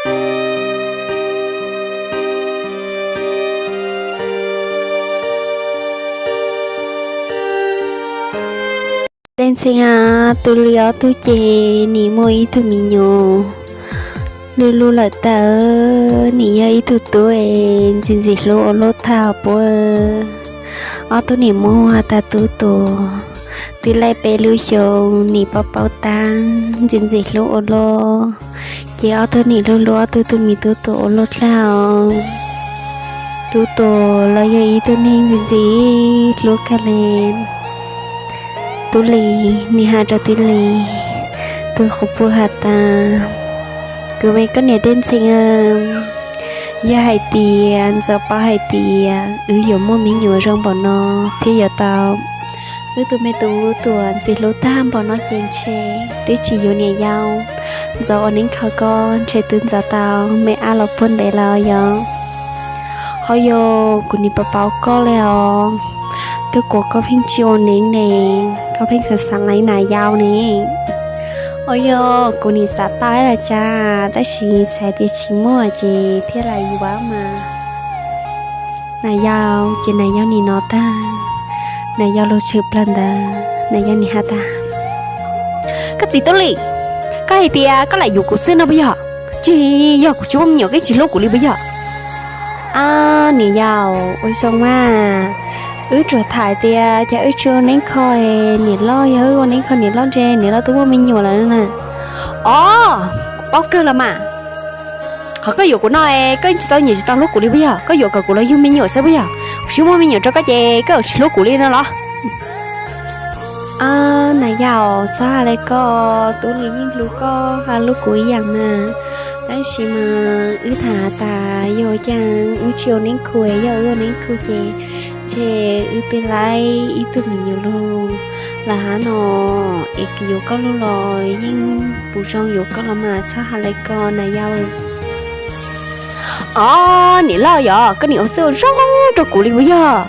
Dej ntxhee a, Tub Lis ob tug ces nim muaj ib tug me nyuam lub lub lawm tag. Nim yog ib tug tub es ntxim ntxim hlub ua luaj tag puab. Ob tug nim muab has tas Tub Tuam, twb laij peb lub xyoo nim paub paub tab, ntxim ntxim hlub ua luaj. Ces ob tug nim hlub hlub ob tug tug me Tub Tuam ua luaj tag os. Tub Tuam los yog ib tug neeg ntxim ntxim hlub kawg li. Tub Lis nim has rau Tub Lis tus quas puj has tas, kuv me koj niam Dej Ntxhee, yog hais tias Ntxawm paub hais tias wb yuav muaj me nyuam zoo npaum no thiab yuav tau wb tus me Tub Tuam ntxim hlub tag npaum no ces ntshe twb tsis yuav niam yau Ntxawm ua neeb kho koj, ntshe twb ntxov tau me ab los puag ntev lawm yog. Ho yog kuv nim paub paub koj li os, twb kuas koj pheej tsis ua neeb ne, koj pheej xav xav li nam yau ne. Ho yog kuv nim xav tau los cas, tab sis xav tias tsis muaj ces thiaj li yuav mas. Nam yau ces nam yau nim no tag, nam yau lub tshwm plaws ntawd nam yau nim has tas, koj txiv Tub Lis, koj hais tias koj lam yuav kuv xwb no puas yog? Tsis yog, kuv tsis muaj me nyuam koj tsis hlub kuv li puas yog? Ab niam yau, ua zoo mas, wb tsuas tham tias cas wb tsis ua neeb kho niam loj, yog wb ua neeb kho niam loj ntshe niam loj twb muaj me nyuam lawm na. Os, kuv paub kawg los mas. Qhov koj yuav kuv no, koj tsis tau nyiam tsis tau hlub kuv li puas yog? Koj yuav kom kuv los yug me nyuam xwb puas yog? Kuv tsis muaj me nyuam rau koj ces koj yuav tsis hlub kuv li no los? Ab nam yau, txhob hais li ko, Tub Lis yeej hlub koj, hlub kuv ib yam mas. Tab sis mas wb tham tas yog ua cas wb tsis ua neeb khu, yog wb ua neeb khu ces ntshe wb twb laib ib tug me nyuam lug lawm hab no, es yuav koj lug los yeej puas zoo yuav koj los mas, txhob hais li ko nam yau. Os, niam loj yog koj nim ua txuj ua zoo rau kuv li puas yog?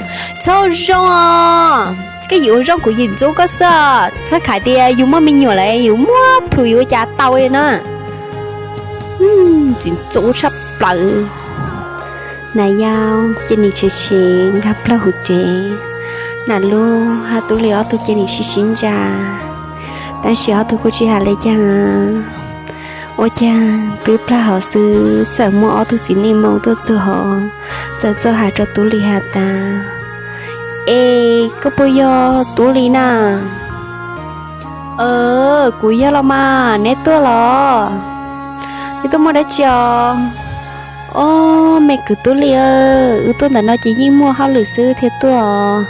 Txhob zoo os, koj yim ua zoo kuv yim ntxub koj xwb, txhob hais tias yus muaj me nyuam lawm yus muab plhus yus ua cas tau li na. Tsis ntxub tshaj plaws. Nam yau ces nim tshiv tshiv nkag plaws hauv tsev, nam lub hab Tub Lis ob tug ces nim sib sib ntsa. Tab sis ob tug kuj tsis hais li cas. Ua cas twb plag hov xwb txawm muaj ob tug txiv neej moo tuaj txug hov, txawm txawj has rau Tub Lis has tas, es koj puas yog Tub Lis na? Kuv yog los mas, neb tuaj los? Neb tuaj muaj dab tsi os? Ob, me kwv Tub Lis, wb tuaj ntawm no ces yeej muaj hauj lwm xwb thiaj tuaj.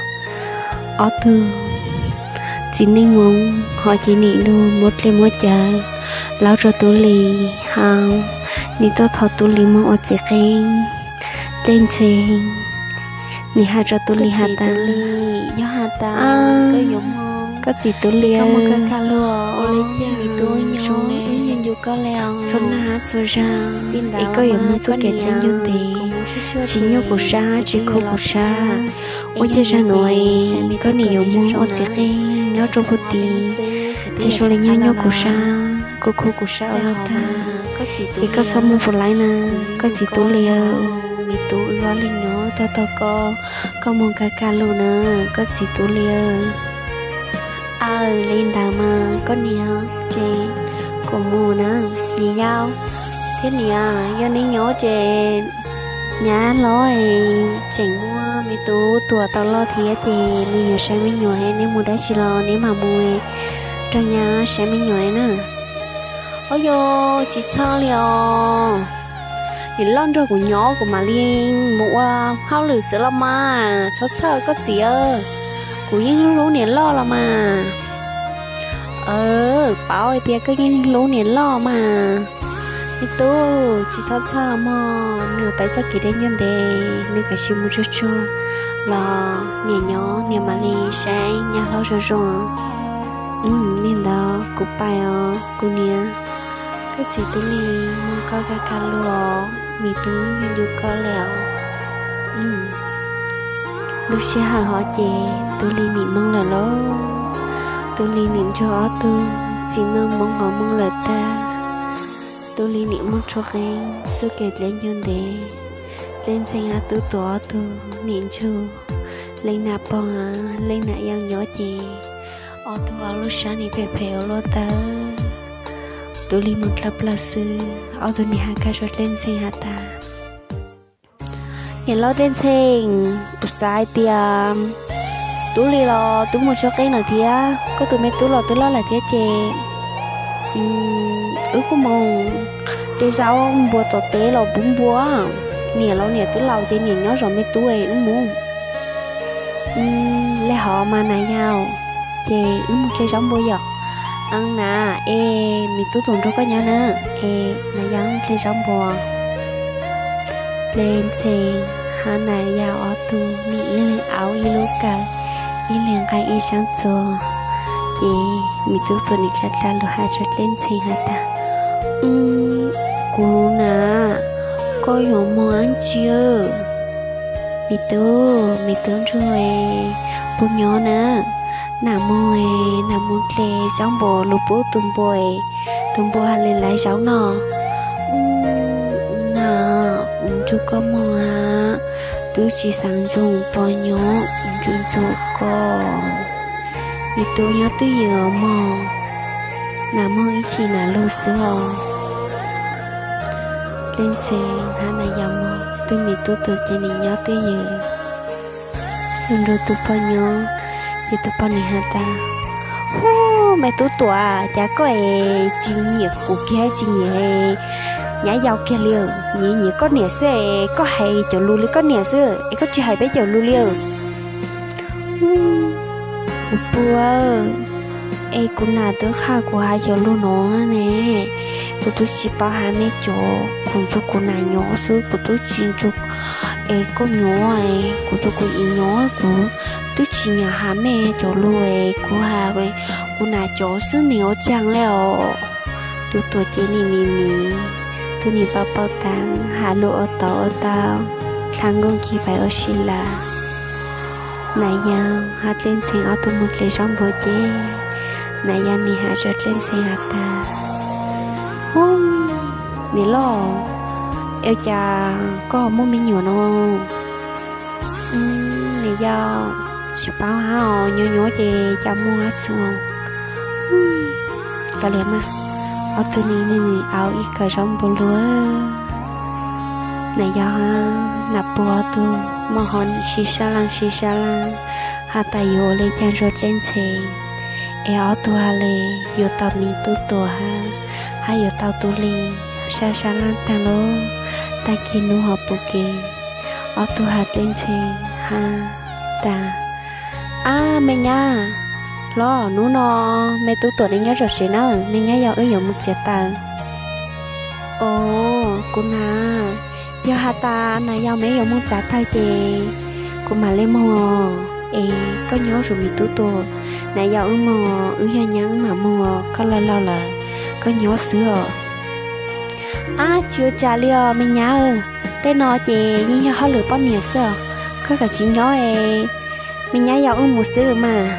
Ob tug txiv neej moo ho ces nim lug muab dlej muab cawv laub rau Tub Lis hab, nim tuaj thov Tub Lis moog ua txiv qeej. Tej ntxhee nim has rau Tub Lis has tas, koj txiv Tub Lis, zoo ib nyuag ncu koj le os, txhua nag txhua zag es koj yuav moog txuj kev dleb ncuag ntev, tsis nyuaj kuv sab tsis khuv kuv sab. Ua caag zag nuav koj nim yuav moog ua txiv qeej nyob rua puag tid, ces suav le nyuaj nyuaj kuv sab, khuv khuv kuv sab ua luaj tag. Es koj txhob moog puas laib na, koj txiv Tub Lis. Me tub, wb ob leeg nyob tog tog koj, koj moog kag kag lug na, koj txiv Tub Lis. Aw, le ntawd mas koj niam, ces kuv mus na. Niam yau thiab niam, yog neb nyob ces nyab hlob tseem muaj me tub Tuam tau loj thiab ces nws yuav saib me nyuam, neb mus dab tsi los neb mam mus rau nyab saib me nyuam na. Au yog, tsis txhob li os. Niam loj nrog kuv nyob kuv mam li mus ua hauj lwm xwb los mas, txhob txhawj koj txiv. Kuv yeej hlub niam loj los mas. Paub hais tias koj yeej hlub niam loj mas. Me tub, tsis txhob txhawj mog, nws pais txoj kev deb nyob ntev, nws kav tsij mus tsuag tsuag los niam nyob niam mam li saib nyab hlob zoo zoo. Li ntawd kuv pais os kuv niam. Koj txiv Tub Lis, moog koj kag kag lug os, me tub nco nco koj le os. Lub sij hawm hov ces Tub Lis nim moog lawm lauj. Tub Lis nim nrug ob tug txiv neej moo hov moog lawm tag. Tub Lis nim muaj tshuab qeeb txuj kev dleb ncua ntev, Dlej Ntxhee hab Tub Tuam ob tug nim ntsug, Leej Nam pog hab Leej Nam Yau nyob ces ob tug ob lub sab nim phem phem ua luaj tawg. Tub Lis moog dlawb plawg xwb, ob tug nim has kag rua Dlej Ntxhee has tas, Niam loj Dlej Ntxhee, kuv xav hais tias Tub Lis los twb muaj tshuab qeeb lawm thiab, koj tus me tub los twb loj lawm thiab ces wb kuj moog de zaub npua tom teb los pub npua. Niam los niam twb laus ces niam nyob zov me tub es wb mus. Ua le hov mas Nam Yau, ces wb mus de zaub npua yom. Aw Nam, es me Tub Tuam nrug koj nyob na, es Nam Yau wb mus de zaub npua. Dlej Ntxhee hab Nam Yau ob tug nim ib leeg aub ib lub kawm, ib leeg nqa ib sab txuas. Ces me Tub Tuam nim dlha dlha lug has rua Dlej Ntxhee has tas, Kuv Nam, koj yuav moog dlaab tsi? Me tub, me tub nrug puab nyob na, Nam moog, Nam moog de zaub npua lug pub tus npua, tus npua has le laiv zaub noj. Nam, kuv nrug koj moog, twb tsi xaav nrug puab nyob, kuv nrug nrug koj. Me tub nyob twj ywm mog, Nam moog ib chim Nam lug xwb os. Dlej Ntxhee hab Nam Yau moog, tug me Tub Tuam ces nim nyob twj ywm lug nrug tug pog nyob. Ces tug pog nim has tas, Hu, me Tub Tuam, cas koj es tsi nyiam kuv kiag tsi nyiam Nyab Yau kiag li, nyiam nyiam koj niam xwb es koj hais cov lug li koj niam xwb es koj tsi hais peb cov lug li. Kuv puj, es kuv Nam twb qha kuv has cov lug nuav ne, kuv twb tsi paub has mej cov, kuv nrug kuv Nam nyob xwb, kuv twb tsi nrug es koj nyob, kuv nrug kuv ib nyob, kuv twb tsi nyiam has mej cov lug es kuv has kuv Nam cov xwb, nim ua caag le os. Tub Tuam ces nim mim mim, tub nim paub paub taag, has lug ua tau ua tau, dlha nkooj ci pais ua si lawm. Nam Yau hab Dlej Ntxhee ob tug moog dle zaub npua ces Nam Yau nim has rua Dlej Ntxhee has tas, Hu, niam loj, es cas koj muaj me nyuam no? Niam yau, tsis paub hab os, nyuaj nyuaj ces cas muaj hab xwb. Kav liam mas, ob tug nim nim au ib kawm zaub npua luaj. Nam yau hab nam puag ob tug muaj hov sib sab laj sib sab laj, has tas yuav ua le caag rua Dlej Ntxhee es ob tug ha le yuav tau me Tub Tuam hab, hab yuav tau Tub Lis sab sab laj taag lauj. Taag kis nub hov pum kev, ob tug has Dlej Ntxhee hab tas, Ab me nyab, los nub no me Tub Tuam neb nyob zov tsev nawb, me nyab yau wb yuav moog txiav taws. Os, kuv nam, yog has tas nam yau meb yuav moog txiav taws ces kuv mam le moog, es koj nyob zuj zus me Tub Tuam, nam yau wb moog, wb yog nyab wb mam moog, koj laus laus lawm, koj nyob xwb os. Ab, tsis ua cas li os me nyab, tej no ces yeej yog hauj lwm poj niam xwb os, koj kav tsij nyob es me nyab yau wb mus xwb mas.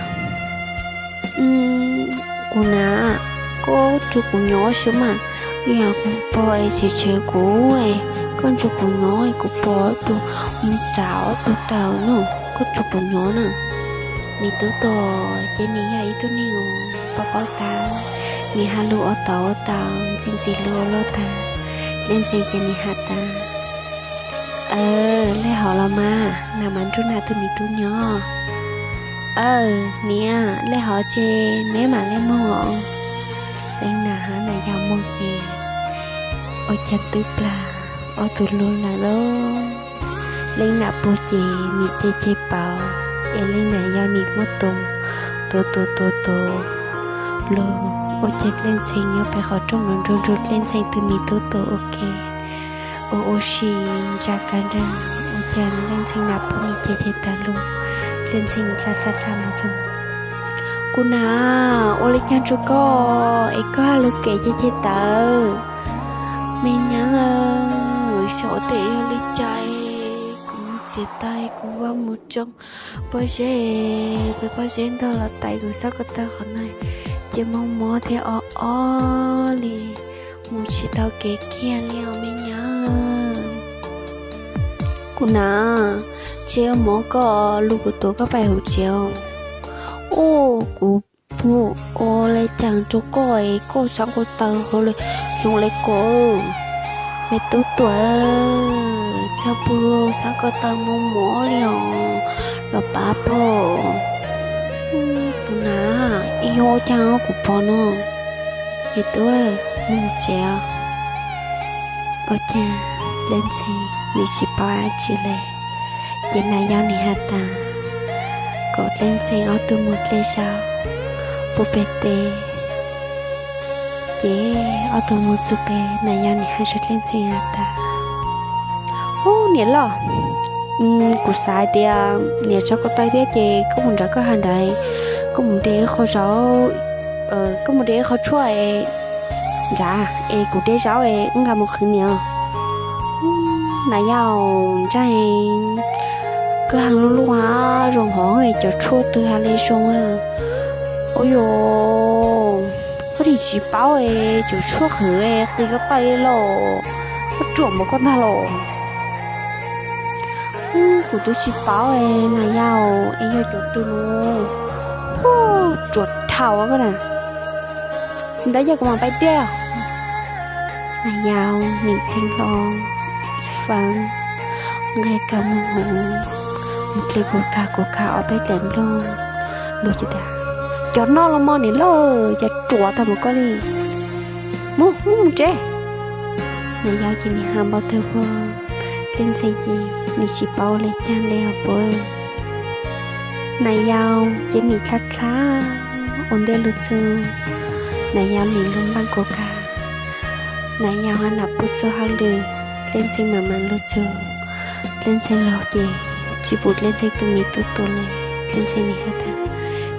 Kuv nam, koj tsuas kuv nyob xwb mas, yog kuv pog es tsev tsev kuv, koj tsuas kuv nyob, kuv pog tsuas mus txiav ob tug taws no, koj tsuas kuv nyob na. Me Tub Tuam ces nws yog ib tug neeg uas paub paub taag, nws has lus ua tau ua tau, ntxim ntxim lus ua luaj taag. Dlej Ntxhee ces nws has tas, Aw, le hov los mas, nam mam nrug nam tug me tub nyob. Aw, niam, le hov ces meb mam le moog os. Leej nam hab nam yau moog ces ua caag twb plag ob tug lug lawm lauj. Leej nam puag ces nim ceg ceg pauv, es leej nam yau nim muab tua tua tua tua tua lug, ua caag Dlej Ntxhee nyob pem qhov rooj nrug nrug Dlej Ntxhee tug me Tub Tuam ua ke, ua ua si ntsa kag nrag, ua caag Dlej Ntxhee nam puag nim ceg ceg tawm lug. Dlej Ntxhee nim tsa tsa tsa moog txug, Kuv nam, ua le caag rua koj es koj has lug kev ceg ceg tawm? Me nyab, xyov ua teb yog le caag, kuv moog txiav taws, kuv vaj moog tsoob pob zeb, peb pob zeb ntog los tais kuv sab ko taw qhov no ces moog mob thiab o o li. Mus tsis tau kev kiag li os me nyab. Kuv nam, tsis ua mov koj lug kuv tuav koj pais hauv tsev. Ua kuv puag ua le caag rua koj es koj xaav ko taw hauv le zoo le ko. Me tub tuam, txhob puag xaav ko taw mus mov li os los pav pog. Kuv nam, ib yog ua caag kuv pog no. Me tub, mus tsev os. Ua caag Dleb Ntxhee nws tsis paub dab tsi le, ces Nam Yau nws has tas kom Dleb Ntxhee ob tug mus dlej zaub puag pem teb. Ces ob tug mus txug pem, Nam Yau nws has rua Dleb Ntxhee has tas, Ub, niam loj, kuv xav hais tias niam tso ko taw thiab ces koj mus nrad koj hais nrad, koj mus de ib qho zaub, koj mus de ib qho tshuaj nrad es kuv de zaub es wb nqa mus qhwv niam. Nam Yau, ntshai koj has lub lub ha zoo hov cov tshuaj twg has le zoo. Ua yog koj nim tsis paub es cov tshuaj qhwv qis ko taw los, koj ruam npaum koj ntag los. Kuv twb tsis paub Nam Yau, es yog cov twg no, ruam dhau koj na. Ntawd yog kuv mam pais de. Nam Yau nim ceeb hlo ib faab, nqis kag mus hov, mus dle kuv kag kuv kag ob peb dlaim nplooj, lug ces tas, Cov no los mas niam loj, cas ruam tag npaum koj li. Mus, mus tsev. Nam Yau ces nim has npau taws hlo, Dleb Ntxhee ces nim tsis paub le caag le os puab. Nam Yau ces nim dlha dlha ua ntej lug txug, Nam Yau nim lug npaaj kuv kag, Nam Yau hab Nam Puj txuj hauj lwm, Dleb Ntxhee mam mam lug txug. Dleb Ntxhee lug ces tsis pum Dleb Ntxhee tus me tub tuam le. Dleb Ntxhee nim has tas,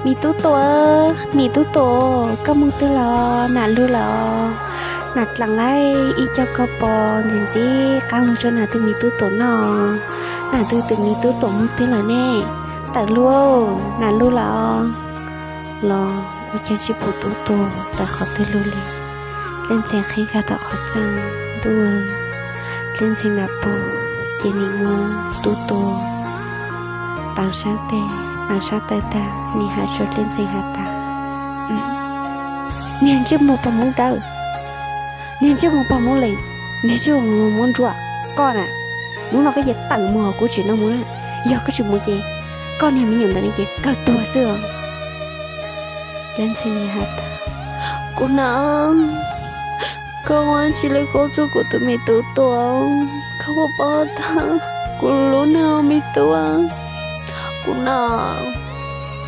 Me tub tuam, me tub tuam, koj moog twg lawm? Nam lug lawm. Nam dlaam lawm ib co koj pos ntxim ntxim qaab lug rua Nam tus me tub tuam noj. Nam tus tus me tub tuam moog twg lawm ne? Tawm lug, Nam lug lawm. Los ua caag tsis pum tub tuam tawm qhov twg lug li. Dleb Ntxhee qhib kag tom qhov txaaj ntuj, Dleb Ntxhee Nam Puj ces nim muab tub tuam paas saab teg paas saab taw tag, nim has rua Dleb Ntxhee has tas, Niag ntsej muag pog Hmoob dawb, niag ntsej muag pog Hmoob lees, niag ntsej muag Hmoob ntsuab, koj na, hnub no koj yuav tawm mus os, kuv tsim no mus na. Yog koj tsis mus ces koj niag me nyuam ntawm no ces kawg tuag xwb os. Dleb Ntxhee nim has tas, Kuv nam, koj ua dab tsi le koj txug kuv tus me tub tuam? Koj puas paub tas kuv lub neej me tub? Kuv nam,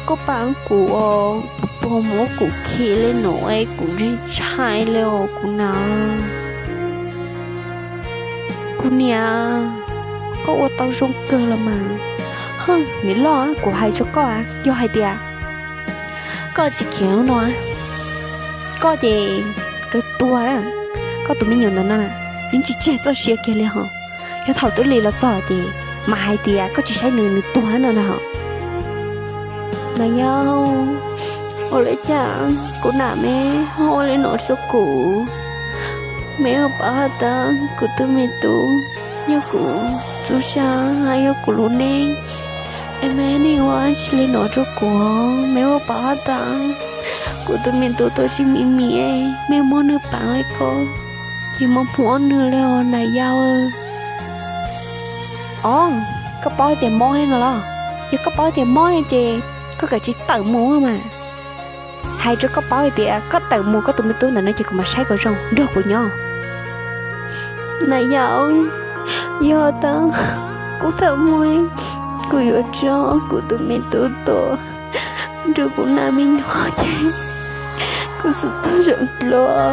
koj paab kuv os, puas muab kuv khi le nuav es kuv ntshai ntshai le os kuv nam. Kuv niam, koj ua tau zoo kawg los mas. Hwj, niam loj, kuv hais rua koj, yog hais tias koj tsis khiav lub no, koj ces kawg tuag na. Koj tus me nyuam ntawm no na, yeej tsis tseg txoj sia kiag li hos. Yog thaum twb li los txog ces mam hais tias koj tsis saib nws, nws tuag no na hos. Nam Yau, ua le caag kuv nam me ho ua le no rua kuv? Me puas paub has tas kuv tus me tub yog kuv txuj sa hab yog kuv lub neej, es me nim ua dab tsi le no rua kuv? Me puas paub has tas kuv tus me tub tuam tsis me me, me muab nwg paab le ko ces mob muab nwg le os Nam Yau. Os, koj paub tias mob no los? Yog koj paub tias mob ces koj kawm tsis tawm mus mas. Hais rua koj paub hais tias koj tawm mus koj tus me tub ntawm no ces kuv mam saib kom zoo nrog kuv nyob. Nam Yau, yog tas kuv tawm mus, kuv yuav tso kuv tus me tub tuam nrug kuv nam me nyuam ces kuv xub tog zoo dlua.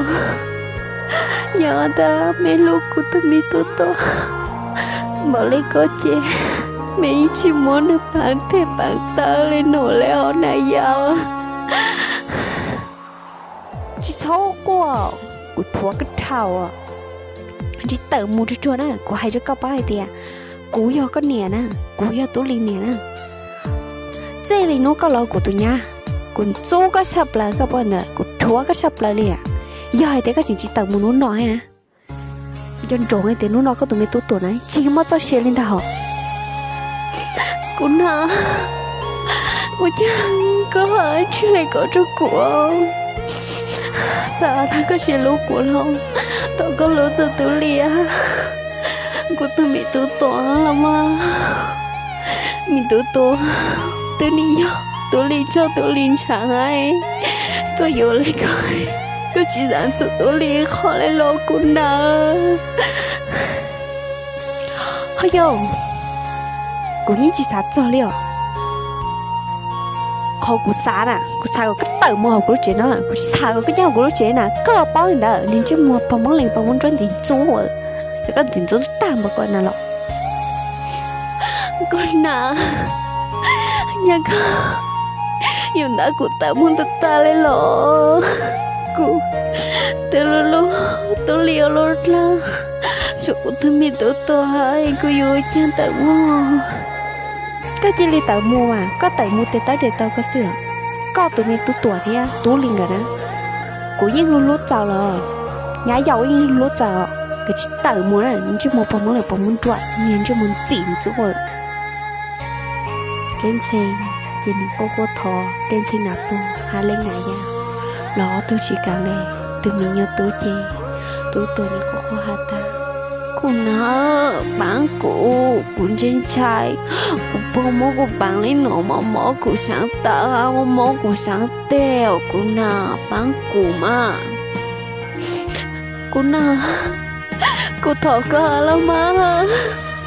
Yog tas me hlub kuv tus me tub tuam npaum le ko ces me yeej tsis muab nwg paab teg paab taw le no le os Nam Yau. Tsis txhob quaj, kuv thuav koj dhau. Tsis tawm mus ruag ruag na, kuv hais rua koj paub hais tias kuv yog koj niam na, kuv yog Tub Lis niam na. Txij li hnub koj los kuv tus nyab, kuv ntxub koj tshaj plaws, koj paub ntawd, kuv dhuav koj tshaj plaws li. Yog hais tias koj tseem tsis tawm mus hnub no, nco ntsoov hais tias hnub no koj tus me tub tuam na tsis muaj txoj sia li ntag hos. Kuv na, ua cas koj ho tsis hais kom rau kuv? Txawm tag koj siab hlub kuv los, thov koj hlub txog Tub Lis, kuv tus me tub tuam los mas. Me tub tuam, twb nim yog Tub Lis tsaug Tub Lis ntshav, koj yuav li ko, koj tsis xav txog Tub Lis qhov li los kuv na. Ho yog, kuv yeej tsis xav txog li os. Qhov kuv xav na, kuv xav kom koj tawm mus hauv kuv lub tsev no, kuv tsis xav kom koj nyob hauv kuv lub tsev na. Koj los paub li ntawd, niag ntsej muag pog Hmoob Lees pog Hmoob Ntsuab ntxim ntxub, yog koj ntxim ntxub tag npaum ko na los. Koj na, yog koj yuav nrog kuv tawm mus tag tag li los, kuv twb hlub hlub Tub Lis ua luaj dlawg, tshuav kuv tus me tub tuam, kuv yuav ua cas tawm mus. Koj cia li tawm mus mas, koj tawm mus tes taw tes taw koj xwb. Koj tus me tub tuam thiab Tub Lis nkawd na, kuv yeej hlub hlub txaus los, nyab yau yeej hlub hlub txaus, koj tsis tawm mus na, ntsej muag pog Hmoob Lees pog Hmoob Ntsuab, niag ntsej muag ntxim ntxub. Dleb Ntxhee ces nws quaj quaj thov Dleb Ntxhee nas pug hab Leej Nas Yau, los ob tug tsis kam li. Tus me nyuam tub ces, tub tuam nws quaj quaj has tas, kuv na, paab kuv, kuv ntshai ntshai kuv pog muab kuv paab li no mas mob kuv saav tawv, mob mob kuv saav teg os kuv na, paab kuv mas. Kuv na, kuv thov koj los mas,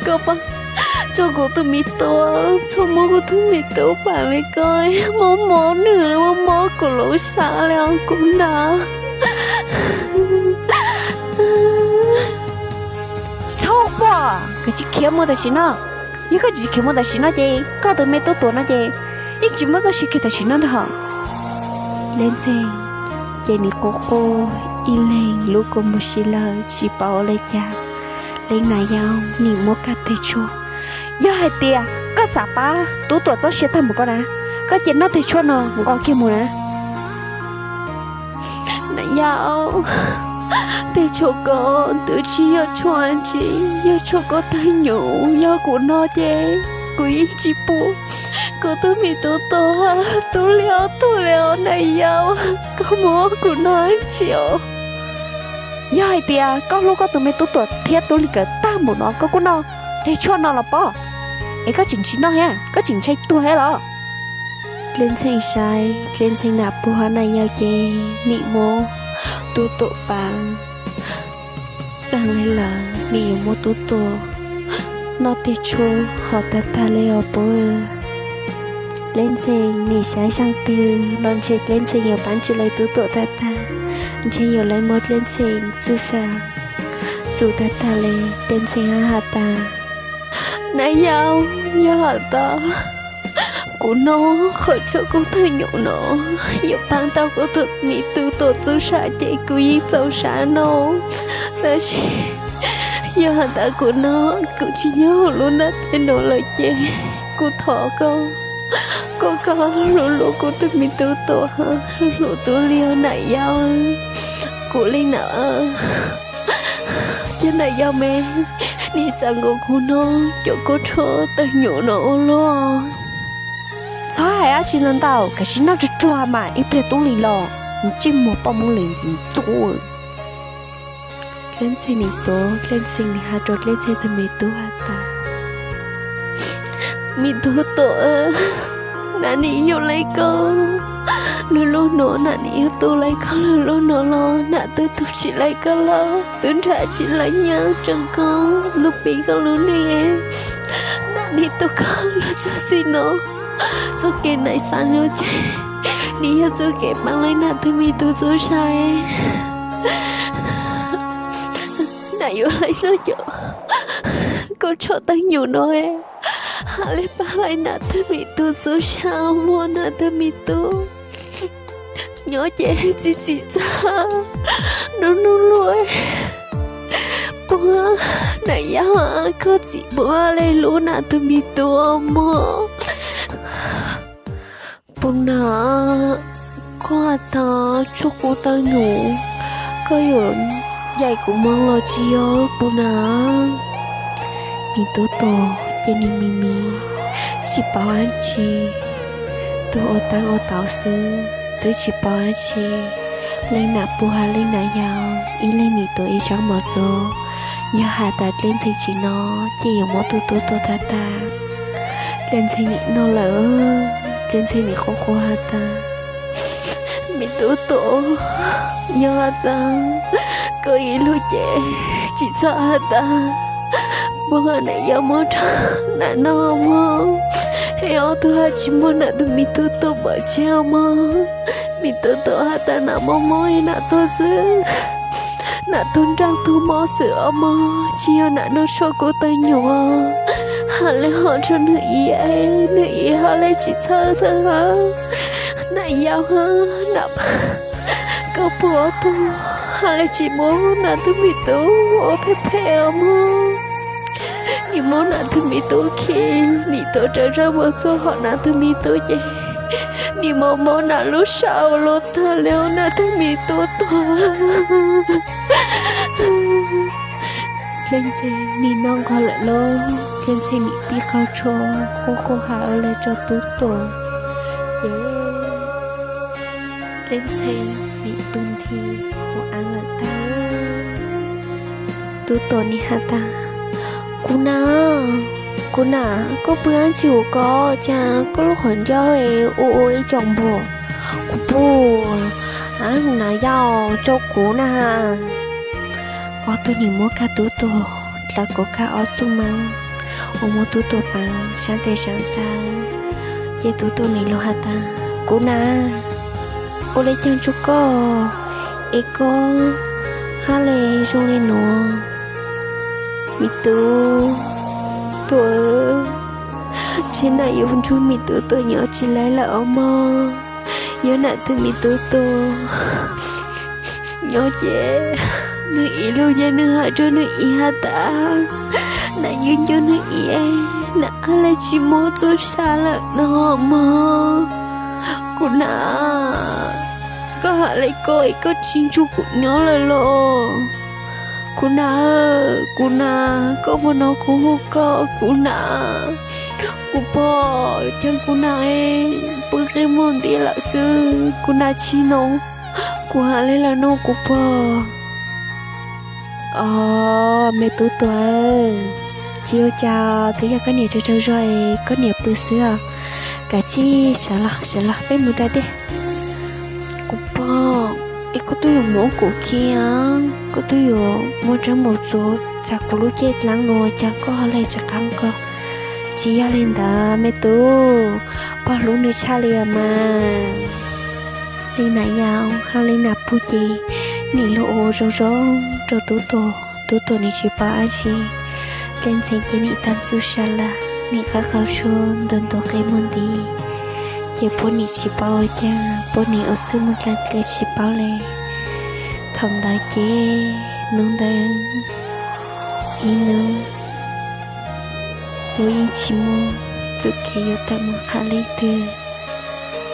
koj paab tso kuv tus me tub, txhob muab kuv tus me tub paam li ko, mob mob nws, mob mob kuv lub saav li os kuv na. Txhob quaj, koj tsis khiav mus tam sim no. Yog koj tsis khiav mus tam sim no ces koj tus me tub tuam no ces yeej tsis muaj txoj sia kiag tam sim no ntag hos. Dleb Ntxhee ces nws quaj quaj ib leeg lub kua muag si lawm tsis paub ua li cas. Leej Nas Yau nim muab kaj teg tshuaj. Yog hais tias koj xav pab tub tuam txoj sia tag npaum ko na, koj cia noj teg tshuaj no nqos kiag mus na. Nas Yau, teg tshuaj ko twb tsis yog tshuaj tsi, yog tshuaj koj tawg nyuj, yog kuv noj ces kuv yeej tsis pum kuv tus me tub tuam, tub li ob tug li os Nas Yau, koj muab kuv noj tsi os. Yog hais tias koj hlub koj tus me tub tuam thiab Tub Lis nkawd tag npaum no koj kuj noj teg tshuaj no los pob, es koj tseem tsis noj thiab, koj tseem ntshai tuag thiab los? Dleb Ntxhee saib Dleb Ntxhee nas pug hab nas yau ces nim muab tub tuam paab taag le lawm, nim yuav muab tub tuam noj teg tshuaj hov tag tag le os puab. Dleb Ntxhee nim saib saab twg los ntshe Dleb Ntxhee yuav paab tsi le tub tuam tag tag, ntshe yuav le muab Dleb Ntxhee txuj sa txum tag tag le. Dleb Ntxhee hab has tas, Nas yau, yog has tas kuv noj qhov tshuaj koj tawg nyuj no yuav paab tau kuv tus me tub tuam txuj sa ces kuv yeej txaus sab no. Tab sis yog has tas kuv noj kuv tsis nyob huv lub ntav teb no lawm ces kuv thov koj, koj koj hlub hlub kuv tus me tub tuam, hlub hlub tub li os nas yau. Kuv le na, yog nas yau me, nim xaav nkaus kuv noj cov kua tshuaj tawg nyuj no ua luaj. Txhob hais dab tsi ntau ntau, kav tsij noj tsuag tsuag mas ib pliag tub lis los, ntsej muag poj Moob Lees ntxim ntxub. Dleb Ntxhee nim tuav Dleb Ntxhee nim has rau Dleb Ntxhee tus me tub has tas, me tub tuam, nam nim yug le koj lug lub nuav, nam nim yug tu le koj lug lub nuav los nam twb tug tsis le koj lawm, twb nrhav tsis le nyiaj rau koj lug piv koj lub neej. Nam nim tu koj lug txug txij nuav, txuj kev nam xaav nuav ces nim yog txuj kev paab le nam tug me tub txuj sa. Nam yuav le noj cov kua tshuaj tawg nyuj no has le paab le nam tug me tub txuj sa, muab nam tug me tub nyob ces txi txim txaj nub nub luaj. Puag nam yau, koj txim puag le lub nam tug me tub muag. Puag nam, koj has tas tshuaj kua tawg nyuj, Koj yuav yaim kuv moo los tsis yog kuv na? Nws tub tuag ces nws mis mis tsis paub dab tsi, tuag ua tab ua tau xwb twb tsis paub dab tsi. Leej nam pug hab leej nam yau, ib leeg nim tuav ib sab mos txuas. Yog has tas dlej ntxhee tsis noj ces yuav muab tub tuag tag tag. Dlej ntxhee nim noj lawm, dlej ntxhee nim quaj quaj has tas, me tub tuag, yog has tas koj ib lug ces tsis txhob has tas puag nam yau muab rau nam noj mog, es ob tug hab tsis muab nam tus me tub tuag pov tseg os mog. Me tub tuag has tas nam mob mob nam tuag xwb, nam tuag nraj tuag mob xwb os mog, tsis yog nam noj tshuaj kub tawg nyuam. Has le hov rau nwg ib, nwg ib hab le tsis txhawj txhawj hab, nam yau hab nam, koj puag ob tug has le tsis muab nam tus me tub ua phem phem os mog. Nim muab nam tus me tub khi, nim tuav rawv zaj mos txuas hov nam tus me tub ces nim mob mob nam lub sab ua luaj tag le nam tus me tub tuag. Dlej ntxhee nim noj nqog lawm lauj, dlej ntxhee nim pib qaug tshuaj quaj quaj has ua le rau tub tuag, ces dlej ntxhee nim pw nthi ua aav lawm tag. Tub tuag nim has tas, kuv nam, kuv nam, koj pw dab tsi ua ko, cas koj lub qhov ncauj ua ua ib co npua? Kuv pug, nam yau, coj kuv na. Ob tug nim muab kag tub tuag dlav kuv kag ob txuj maab, ua muab tub tuag paav sab tes sab taw. Ces tub tuag nim lug has tas, kuv nam, ua le caag rua koj es koj hab le zoo le nuav? Me tub tuag, tseg nam yuav nrug me tub tuag nyob tsis laib lawm os mog. Yog nam tug me tub tuag nyob ces nwg ib lug ces nwg has rua nwg ib has tas, nam yuav nco nwg ib, nam hab le tsis muaj txuj sa lawm no mog. Kuv nam, koj has le ko es koj tsis nrug kuv nyob lawm los? Kuv nam, kuv nam, koj puas nov kuv hu koj? Kuv nam, kuv pog, caag kuv nam pw qe muag nti lawm xwb, kuv nam tsis nov kuv has le lawm no kuv pog. Os, me tub tuag, tsis ua cas, twb yog koj niam tsaug tsaug zog es koj niam pw xwb os. Kav tsij sawv los, sawv los peb mus da dej. Kuv pog, es koj tub yuav muab kuv khi, koj tub yuav muab rab mos txuas txav kuv lub cev dlaab no, cas koj ho le tsis qaab ko? Tsis yog li ntawd me tub, pog hlub nws tshaj li os mas. Leej nam yau hab leej nam pug ces nim lug ua zoo zoo rua tub tuag, tub tuag nim tsis paub dab tsi. Dlej ntxhee ces nim taag txuj sa lawm, nim qaug qaug tshuaj ntuag ntuag qe muag nti, ces puab nim tsis paub ua caag, puab nim ua txwj muag dlaag dle tsis paub le. Thaum ntawd ces nub ntawd ib nub puab yeej tsis muaj txuj kev yuav tawm moog qha leej twg.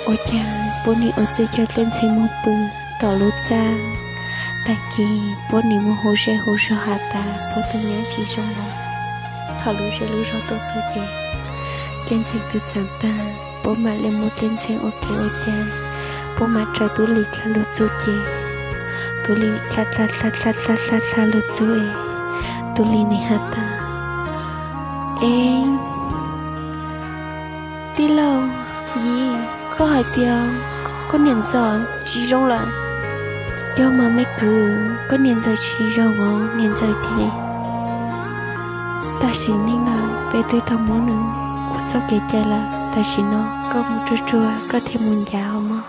Ua caag puab nim ua txwj coj Dlej Ntxhee moog pw tom lub txaj. Taag kis puab nim moog hu zej hu zog has tas puab tug nyab tsis zoo lawm. Thaum lub zej lub zog tuaj txug ces Dlej Ntxhee tw xaav taag, puab mam le muab Dlej Ntxhee ua kev ua cai, puab mam raws Tub Lis dlha lug txug ces Tub Lis dlha dlha dlha dlha dlha dlha lug txug es Tub Lis nim has tas, Ev, tij laug Yim, koj hais tias koj niam ntxawm tsis zoo lawm. Yog mas me kwv, koj niam ntxawm tsis zoo os, niam ntxawm ces tam sim neej lawm, peb twb tau muab nws ua txoj kev cai lawm, tam sim no koj mus tsuag tsuag koj thiaj mus ncav os mog.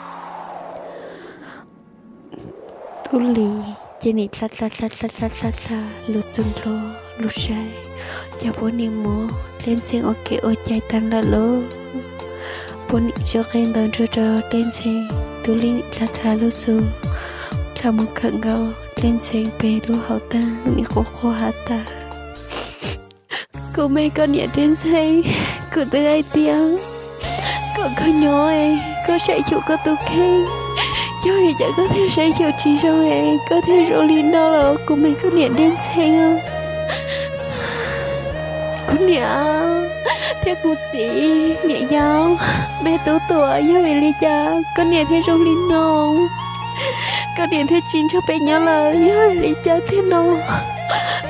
Tub Lis ces nim dlha dlha dlha dlha dlha dlha lug txug nrho lug saib, ces puab nim muab Dlej Ntxhee ua kev ua cai taag lawm lauj. Puab nim tso qe ntawd nrog rau Dlej Ntxhee, Tub Lis nim dlha dlha lug txug, dlha mus khawm nkaus Dlej Ntxhee peg lub hauv taag, nim quaj quaj has tas, Kuv me koj niam Dlej Ntxhee, kuv twb hais tias kom koj nyob, koj saib xyuas koj tus kheej, Yog vim cas koj thiaj saib xyuas tsis zoo es koj thiaj zoo li no los kuv me koj niam Dej Ntxhee? Kuv niam thiab kuv txiv, niam yau, me Tub Tuam, yog vim li cas koj niam thiaj zoo li no? Koj niam thiaj tsis nrog peb nyob lawm, yog vim li cas tiag no?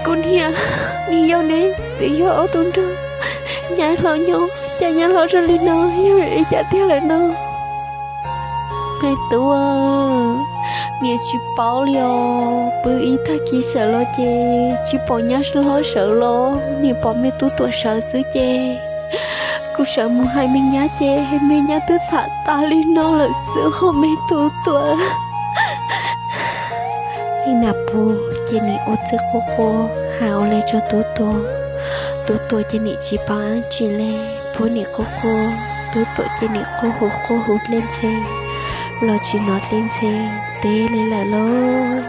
Kuv niam, niam yau ne, twb yog ob tug nrog nyab hlob nyob, cas nyab hlob zoo li no, yog vim li cas tiag lawm no? Me Tub, niam tsis paub li os. Pw ib tag kis sawv los ces tsis pom nyab hlob sawv los, nim pom me Tub Tuam sawv xwb ces kuv sawv mus hais me nyab ces me nyab twb txham tas li no lawm xwb ho me Tub Tuam. Leej nam Pug ces nim ua txij quaj quaj hais ua li rau Tub Tuam. Tub Tuam ces nim tsis paub dab tsi li, Pug nim quaj quaj, Tub Tuam ces nim quaj hu quaj hu Dej Ntxhee los tsis hnov Dej Ntxhee teb li lawm lauj.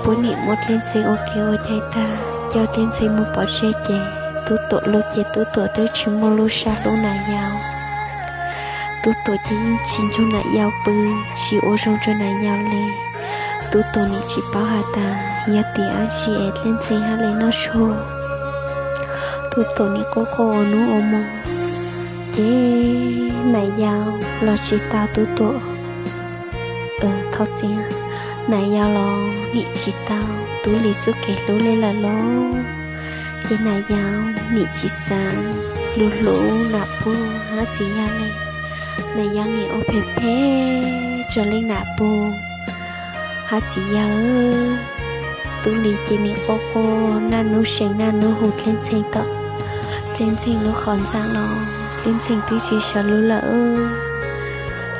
Pug nim muab Dej Ntxhee ua kev ua cai tag, coj Dej Ntxhee mus pov tseg ces Tub Tuam lub ces Tub Tuam twb tsis muaj lub sab hlub nam yau. Tub Tuam ces yeej tsis nrug nam yau pw, tsis ua zoo rau nam yau li. Tub Tuam nim tsis paub has tas yog tim dab tsi es Dej Ntxhee haj li noj tshuaj. Tub Tuam nim quaj quaj ua hnub ua hmo, ces nam yau los tsis tau Tub Tuam. Thov txim, nam yau los nim tsis tau Tub Lis txoj kev hlub li lawm lauj. Ces nam yau nim tsis xav hlub hlub nam Pug hab txiv yawg li. Nam yau nim ua phem phem rau leej nam Pug hab txiv yawg. Tub Lis ces nim quaj quaj naj nub seev naj nub hu Dej Ntxhee tom Dej Ntxhee lub qhov ntxaa los Dej Ntxhee twb tsis sawv lub lawm.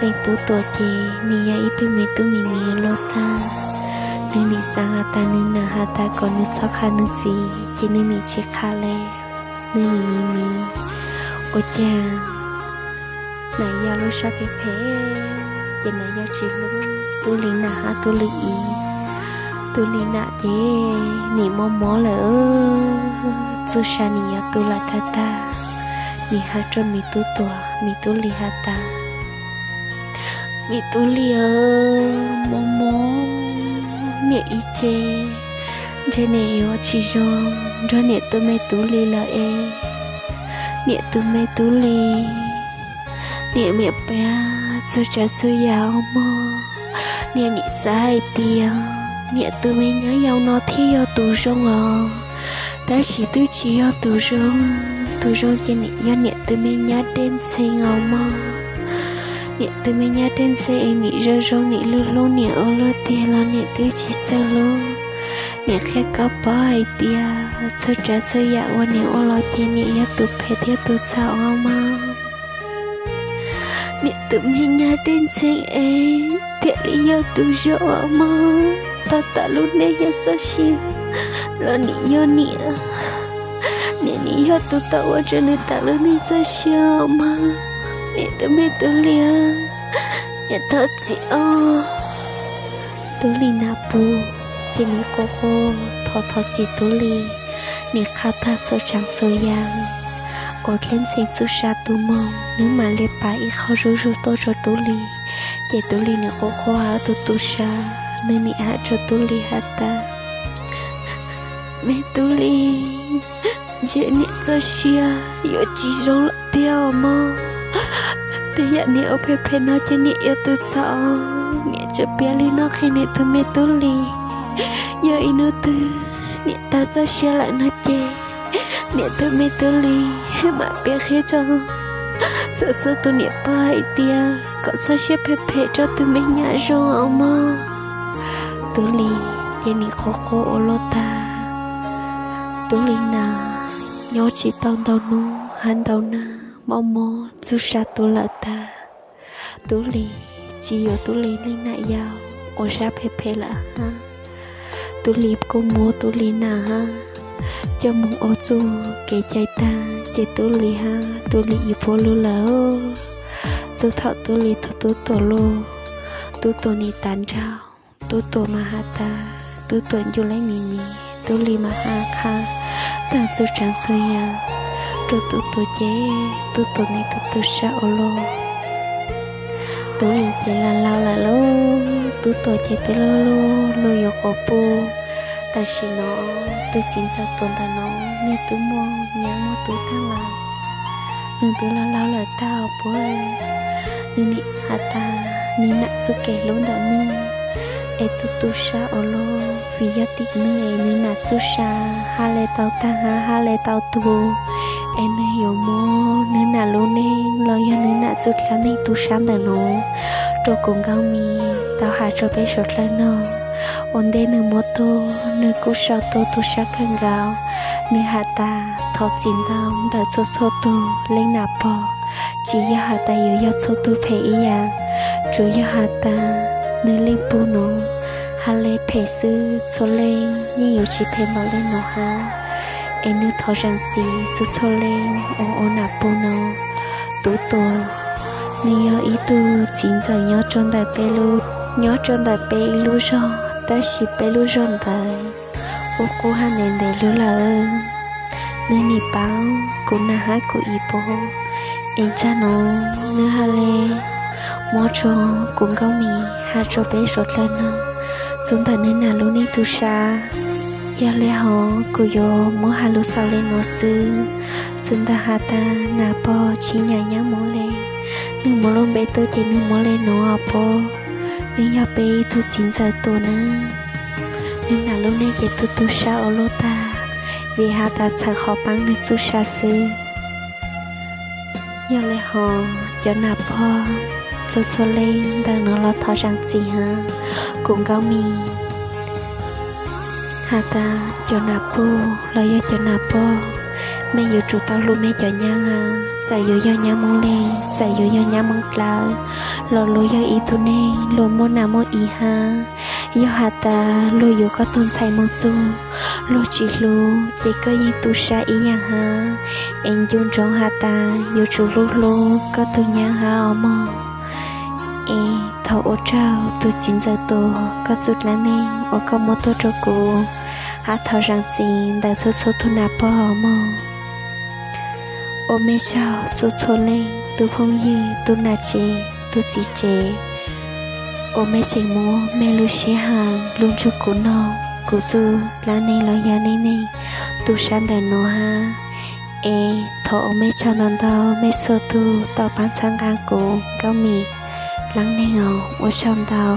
Leej Tub Tuam ces nws yog ib tug me tub me mis loj tag, nws nim xav has tas nws nam has tas kom nws txhob qha nws txiv ces nws nim tsis qha li. Nws nim miv miv, ua cas nam yau lub sab phem phem, ces nam yau tsis hlub Tub Lis nam hab Tub Lis iv. Tub Lis nam ces nim mob mob lawm, txuj sa nim yuav tu lawm tag tag. Nim has rau me Tub Tuam, me Tub Lis has tas, me Tub Lis, mob mob, niam ib ce ntshe niam yuav tsis zoo nrog niam tus me Tub Lis lawm es. Niam tus me Tub Lis, niam miam piav txhua tsav txhua yam mog. Niam nim xav hais tias niam tus me nyab yau no thiaj yog tus zoo os, tab sis twb tsis yog tus zoo. Tus zoo ces nim yog niam tus me nyab Dej Ntxhee os mog. Niam tus me nyab Dej Ntxhee es nim zoo zoo nim hlub hlub niam ua luaj tiag los niam twb tsis txawj hlub. Niam qhia koj paub hais tias txhua tsav txhua yam uas niam ua los ces niam yog tus phem thiab tus txhaum os mog. Niam tus me nyab Dej Ntxhee es thiaj li yog tus zoo os mog. Tau tas lub neej yog txoj sia los nim yog niam. Niam nim yog tus tau ua rau nws tas lub neej txoj sia os mog. Niam tus me Tub Lis, niam thov txim os. Tub Lis nam pug ces nim quaj quaj thov thov txim Tub Lis. Nim qha tag txhua tsav txhua yam uas Dej Ntxhee txuj sa tu moog, nws mam li pav ib qho zuj zus tuaj rau Tub Lis. Ces Tub Lis nim quaj quaj hab tu tu sab, nws nim has rau Tub Lis has tas, me Tub Lis, ntshe niam txoj sia yuav tsis zoo lawm tiag os mog. Tej yam niam ua phem phem no ces niam yog tus txhaum. Niam tseem piav li no qhia niam tus me Tub Lis, yog ib hnub twg niam tag txoj sia lawm no ces niam tus me Tub Lis mam piav qhia rau txhua txhua tus niam pog hais tias kom txhob siab phem phem rau tus me nyab zoo os mog. Tub Lis ces nim quaj quaj ua luaj tag. Tub Lis na, nyob tsis tau ntau hnub hab ntau nag, mob mob txuj sa tu lawm tag. Tub Lis tsis yuav Tub Lis leej nam yau uas sab phem phem lawm hab. Tub Lis kuj muab Tub Lis nam hab coj moog ua txuj kev cai tag, ces Tub Lis hab Tub Lis yim puab lug lawm. Txug thaum Tub Lis tug Tub Tuam lug, Tub Tuam nim tas nraug, Tub Tuam mas has tas Tub Tuam ncu leej miv miv, Tub Lis mas has qha tag txhua tsav txhua yam rau Tub Tuam ces Tub Tuam nim tu tu sab ua luaj. Tub Lis ces laus laus lawm lauj, Tub Tuam ces twb luj luj luag yuav quav puj. Tam sim no tus txiv ntxawm Tuam ntawm no niag twb muaj nyab muaj tub tag lawm, nws twb laus laus lawm tag os puab. Nws nim has tas nws nam txuj kev hlub ntawm nws es tu tu sab ua luaj, vim yog tim nws es nws nam txuj sa hab le tau tag hab hab le tau tu, es nws yuav muab nws nam lub neej los yog nws nam txuj dlaab neeg tu sab ntawm no rua kuv Nkauj Mim tau has rua peb suav dlawg noog. Ua ntej nws muab tuag nws kuj sau tuaj tu sab kawg nkaus. Nws has tas thov txim ntau ntawm txhua txhua tug leej nam pog, tsis yog has tas yuav yog txhua tug phem ib yaam, tsuas yog has tas nws leej puj no hab le phem xwb, txhua leej yeej yuav tsis phem npaum le no hab. Es nws thov zaam txim txhua txhua leej uas ua nam puj no. Tub Tuam, nws yog ib tug txiv ntxawm nyob rua ntawm peb lub, nyob rua ntawm peb ib lub zog, tab sis peb lub zog ntawd qub qub hab ntev ntev lug lawm. Nws nim paub kuv nam hab kuv ib puab, es tsam no nws hab le muab rua kuv Nkauj Mim has rua peb suav dlawg noog txug ntawm nws nam lub neej tu sab. Yog le hov kuv yuav muab has lug xaus le no xwb. Txug ntawm has tas nam pog tsis nyam nyab Moob le, nws muab lub npe tuaj ces nws muab le nuav os puab. Nws yog peb ib tug txiv ntxawm Tuam nawb. Nws nam lub neej ces tu tu sab ua luaj tag, vim has tas txhawm qhov paab nws txuj sa xwb. Yog le hov cov nam pog txhua txhua leej ntawm no los thov zaam txim hab kuv Nkauj Mim has tas cov nam puj los yog cov nam pog, mej yuav tsum tau hlub mej cov nyab hab. Txawm yuav yog nyab Moob le, txawm yuav yog nyab Moob dlawb, los luag yog ib tug neeg luag muaj nam muaj i hab. Yog has tas luag yuav koj tug ntxhais moog txug, luag tsis hlub ces koj yeej tu sab ib yaam hab. Es ncu ntsoov has tas yuav tsum hlub hlub koj tug nyab hab os mog. Es thov ua tsaug tug txiv ntxawm Tuam koj txuj dlaab neeg uas koj muab tuaj rua kuv, hab thov zaam txim ntawm txhua txhua tug nam pog mog. Ua mej tsaug txhua txhua leej, tug phooj ywg, tug nam tsev, tug txiv tsev, uas mej tseem muab mej lub sij hawm lug nrug kuv noog kuv txuj dlaab neeg los yog neej neeg tu sab ntawm no hab. Es thov ua mej tsaug ntau ntau, mej txhua tug tau paab txhawb nqaa kuv Nkauj Mim dlaab neeg os. Ua tsaug ntau.